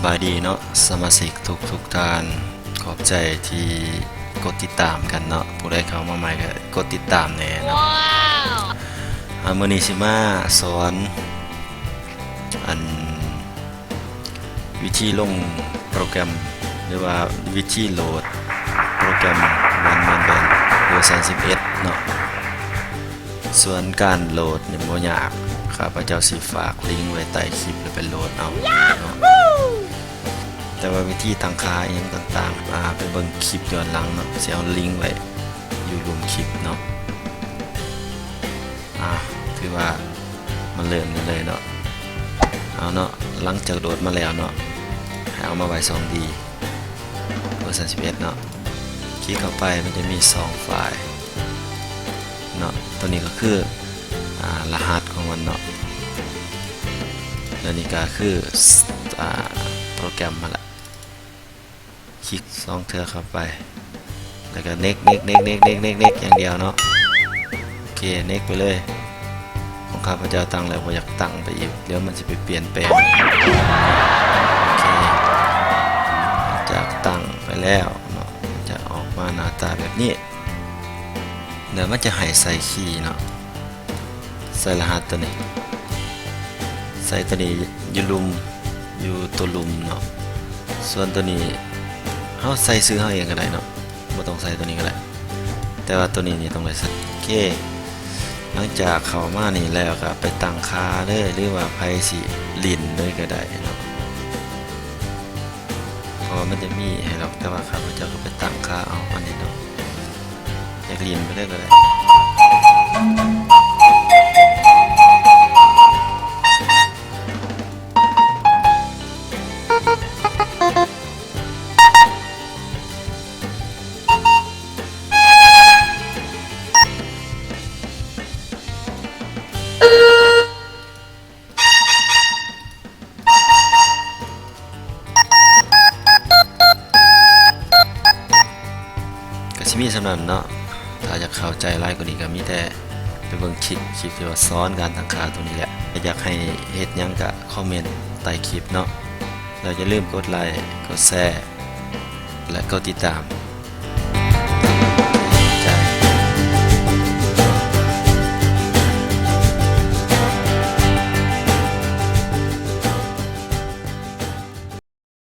ສະບາຍດີເນາະ ສະມາຊິກທຸກໆທ່ານ, ຂອບໃຈທີ່ກົດຕິດຕາມກັນເນາະ. ຜູ້ໃດເຂົ້າມາໃໝ່ກໍກົດຕິດຕາມແດ່ເນາະ. ອ່າ ມື້ນີ້ຊິມາສອນ ອັນ ວິທີລົງໂປຣແກຣມ ຫຼືວ່າວິທີໂຫຼດໂປຣແກຣມວັນແມນແບນເວີຊັນສິບເອັດເນາະ. ສ່ວນການໂຫຼດນີ້ບໍ່ຍາກ, ຂ້າພະເຈົ້າຊິຝາກລິງໄວ້ໃຕ້ຄລິບ ແລ້ວໄປໂຫຼດເອົາເນາະ. ແຕ່ວ່າວິທີຕັ້ງຄ່າອີ່ຫຍັງຕ່າງໆ ອ່າ ໄປເບິ່ງຄລິບຍ້ອນຫຼັງເນາະ, ຊິເອົາລິງໄວ້ຢູ່ລຸ່ມຄລິບເນາະ. ອ່າ ຖືວ່າມາເລີ່ມກັນເລີຍເນາະ. ເອົາເນາະ, ຫຼັງຈາກໂຫຼດມາແລ້ວເນາະ, ໃຫ້ເອົາມາໄວ້ຊ່ອງດີ ເວີຊັນສິບເອັດເນາະ. ຄລິກເຂົ້າໄປ ມັນຈະມີຊ່ອງໄຟລ໌ເນາະ. ໂຕນີ້ກໍຄື ອ່າ ລະຫັດຂອງມັນເນາະ, ແລ້ວນີ້ກໍຄື ອ່າ ໂປຣແກຣມຫັ້ນລະ. ຄລິກສອງເທື່ອເຂົ້າໄປ ແລ້ວກໍເນັກ ເນັກ ເນັກ ເນັກ ເນັກ ເນັກ ເນັກຢ່າງດຽວເນາະ. ໂອເຄ ເນັກໄປເລີຍ. ຂອງຂ້າພະເຈົ້າຕັ້ງແລ້ວ ບໍ່ຢາກຕັ້ງໄປອີກ, ດຽວມັນຊິໄປປ່ຽນແປງ. ໂອເຄ ຈາກຕັ້ງໄປແລ້ວເນາະ, ຈະອອກມາໜ້າຕາແບບນີ້. ແລ້ວມັນຈະໃຫ້ໃສ່ຄີເນາະ, ໃສ່ລະຫັດໂຕນີ້, ໃສ່ໂຕນີ້ຢູ່ລຸ່ມ ຢູ່ໂຕລຸ່ມເນາະ. ສ່ວນໂຕນີ້ເຮົາໃສ່ຊື່ເຮົາເອງກໍໄດ້ເນາະ, ບໍ່ຕ້ອງໃສ່ໂຕນີ້ກໍໄດ້, ແຕ່ວ່າໂຕນີ້ນີ້ຕ້ອງໄດ້ໃສ່. ໂອເຄ ຫຼັງຈາກເຂົ້າມານີ້ແລ້ວກໍໄປຕັ້ງຄ່າເລີຍ ຫຼືວ່າໃຜຊິຫຼິ້ນເລີຍກໍໄດ້ເນາະ. ເພາະວ່າມັນຈະມີໃຫ້ດອກ, ແຕ່ວ່າຂ້າພະເຈົ້າກໍໄປຕັ້ງຄ່າເອົາອັນນີ້ເນາະ, ຢາກຫຼິ້ນໄປເລີຍກໍໄດ້. ກໍຊິມີສ່ຳນັ້ນເນາະ. ຖ້າຢາກເຂົ້າໃຈຫຼາຍກວ່ານີ້ກໍມີແຕ່ໄປເບິ່ງຄລິບ ຄລິບທີ່ວ່າສອນການຕັ້ງຄ່າໂຕນີ້ແຫຼະ. ແລະ ຢາກໃຫ້ເຮັດຫຍັງກໍຄອມເມັນໃຕ້ຄລິບເນາະ, ແລ້ວຢ່າລືມກົດໄລ ກົດແຊ ແລະ ກົດຕິດຕາມ